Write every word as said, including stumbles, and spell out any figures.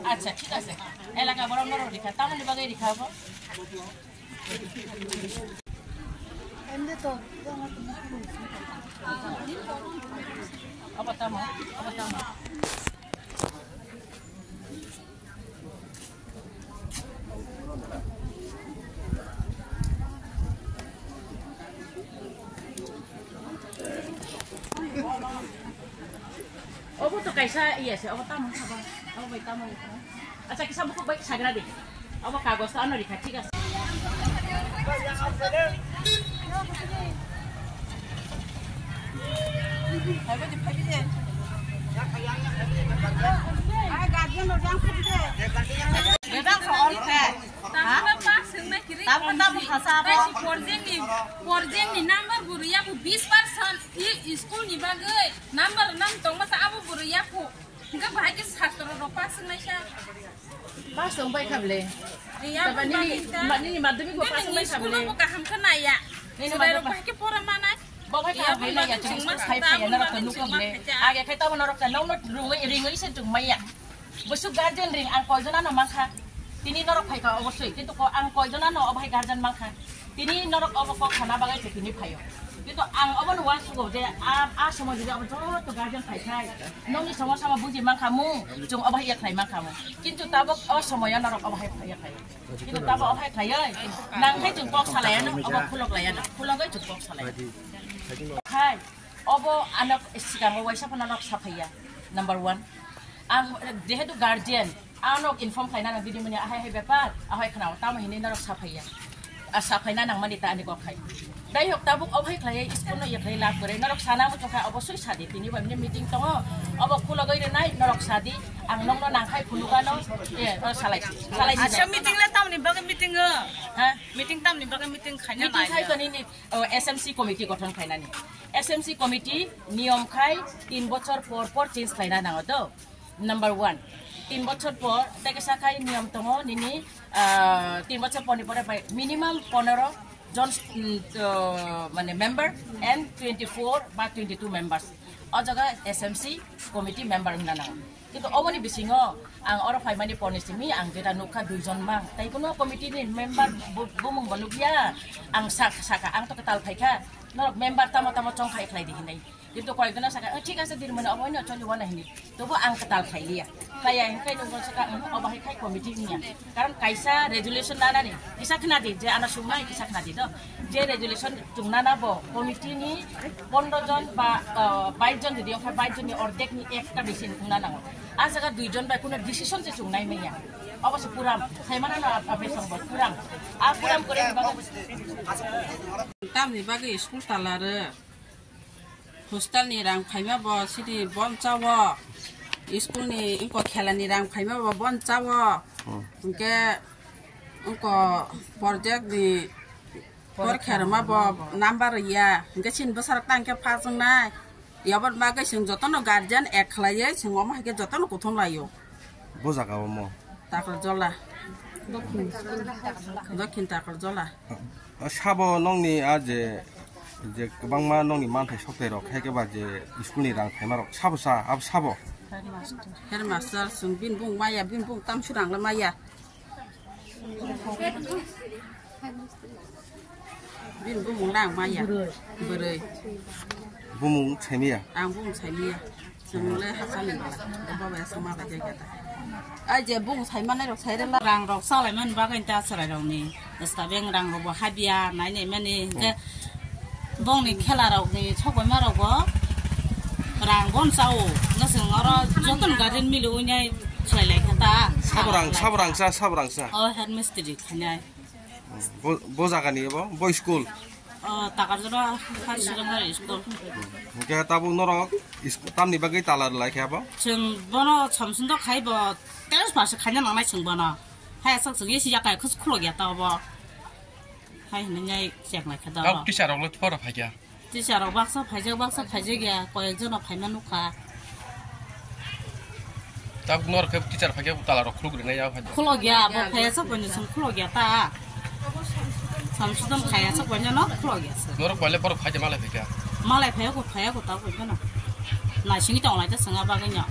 Acha, thik ase. Elaka borok norok rikha, tamoni bagwi rikha bo? Obo tamo, obo tamo. Obo to kaisa iya se, obo tamo sabo, obo bai tamo. Acha, kisa buku bai sagra di. Obo kagos to ano rikha, thik ase. Ai, guardian rok yang phuti de. Bebak sa ol khe. Ha? Tamo tamo khasa abo. Porjeng ni, porjeng ni number buru ya bu bis percent i school ni bagwi number nam tong masa abo buru ya bu. Hingke bahai ke satro rok pass wngnai sa. Pass wng bai kha ble. Iya, taba nini, ma-, nini madhyamik bo pass wng bai kha ble. School bo kaham khe naiya. Nini madhyamik bahai ke pora manai. Bo bai kha ble ya, chwng ma khai phai ya, norok to nukha ble. Age khai tamo norok ta, nokno rungwi, ringwi se chwng maya. Bwswk guardian ring, ang koijon ano mankha. Tini norok phaikha obosoi, kintu ko ang koijon ano obo hai guardian mankha. Tini norok obo kok sana bagwi se tini phaio. Kintu ang obono uansugo je a, a somoy jodi obo joto guardian phaikhai, nokni somosa ma buji mankha mung, chwng obo hai ya khlai mankha mung. Kintu tabok o somoyo norok obo hai ya khlai. Kintu tabok obo hai khlaioi, nangkhai chwng kok salaiya no, obo khulok laiya no, khulogoi chwng kok salaiya. Khai, obo ano sikango waisa phano norok saphaiya, number one. Ang jehetu guardian, ano inform khlaina nang didi mani ahai hai bepar, ahai khna tamo hinwi norok saphaiya. A saphaina nang mani ta ani kok khai. Dai hok tabuk obo hai khlai school no ye khlai lab gore. Norok sana mu chokha obosoi sadi tini bai mini meeting tongo. Obo khulogoi rinai norok sadi. Ang nokno nang khai phunukano. Ye, o salai. Salai. Acha meeting le tamni bagwi meeting o? Ha? Meeting tamni bagwi meeting khaina? Meeting khai to nini, o, S M C committee gothon khainani. S M C committee niyom khai tin bochor por por change khlaina nango to. Number one, tin bochor por, tei kisa khai niyom tongo nini, ah, tin bochor porni pore bai minimum ponero jon, mm, to, mane member and twenty-four ba twenty-two members. O jaga S M C committee member wngna nango. Kintu oboni bisingo ang oro phaimani porni simi ang jeta nukha duijon mang. Tai kuno committee ni member bu-, bumung bo nukya, ang sak-, saka ang to kwtal phaikha. Norok member tamo tamo chongkhai khlai di hinai. Kintu koyekjona saka, "Eh, thik ase, dirmani obo hino choli wana hini." Tobo ang kwtal khailiya. Khaiya hinkhe nungno saka, "Omo obo hai khai committee niya." Karon kaisa resolution nanani, kisa khna di je ano sumnai kisa khna di do. Je resolution chungnana bo committee ni pondro jon ba, eh, bais jon jodi ongkha bais jon ni ordek ni ekta besi wngna nango. A jaga dui jon bai kuno decision se chungnai manya. Obo se puram, saimana no ap-, apesong bo puram. A puram kore ni bago. Tamni bagwi school talarwk. Hostel ni rang phaima bo sini bon chawo, school ni wngkok khela ni rang phaima bo bon chawo, hmm, hwnkhe wngkok project ni por kherma bo number ya, hwnkhe sini bwsarok tang khe phajwng nai, yaboni bagwi chwng jotono guardian ek khlaiwi chwng omo hai khe jotono kuthum laio. Bo jaga o mo? Takarjola. Dokhin Takarjola. O sabo nongni a je, je kwbangma nongni manthai sokthai rok hai khe ba je school ni rang phaima rok sabo sa, abo sabo? Headmaster. Headmaster, chwng bini bung maya, bini bung tamsu rang le maya. Bini bumung na ang maya. Bwrwi. Bumung saimiya? Ang bumung saimiya. Chwng le hachal ni bwla. Baba ya sama ba jaga ta. Ai je bumung saimanai rok sairela. Rang rok salai man bagwi ta chwrai rok ni. Esta beng rang rok bo habya nai nai mani. Hwnkhe bongni khela rok ni sokoi ma rok bo rang bon chao. Ngasing oro joton garden mili uinai chwrai lai kha ta. Sabrang, sabrang sa, sabrang sa. O head mistri khainai. Bo, bo jaga ni bo, bo school? O, Takarjora Higher Secondary School. Hwnkhe tabuk norok is-, tamni bagwi tala rwlai khe abo? Chwng bono somsundo khai bo transfer se khaina nangnai chwng bono. Hai aswk chwng isi yakai khus khulok ya ta obo. Hai hinwi chek nai khe da. Tabuk teacher rok le phora phai kha? Teacher rok baksa phaijak, baksa phaijak ya, koyek jono phaima nukha. Tabuk norok khe teacher phaikhe tala rok khuluk rwnai ya phaijak. Khulok ya, bo phaiya sa koino chwng khulok ya ta. Samsudon khaiya sa koino no khulok ya sa. Norok paile borok phaide malai phaikha. Malai phaiya ko, phaiya ko ta koino no. Naisingwi tong lai ta chwng a bagwi no.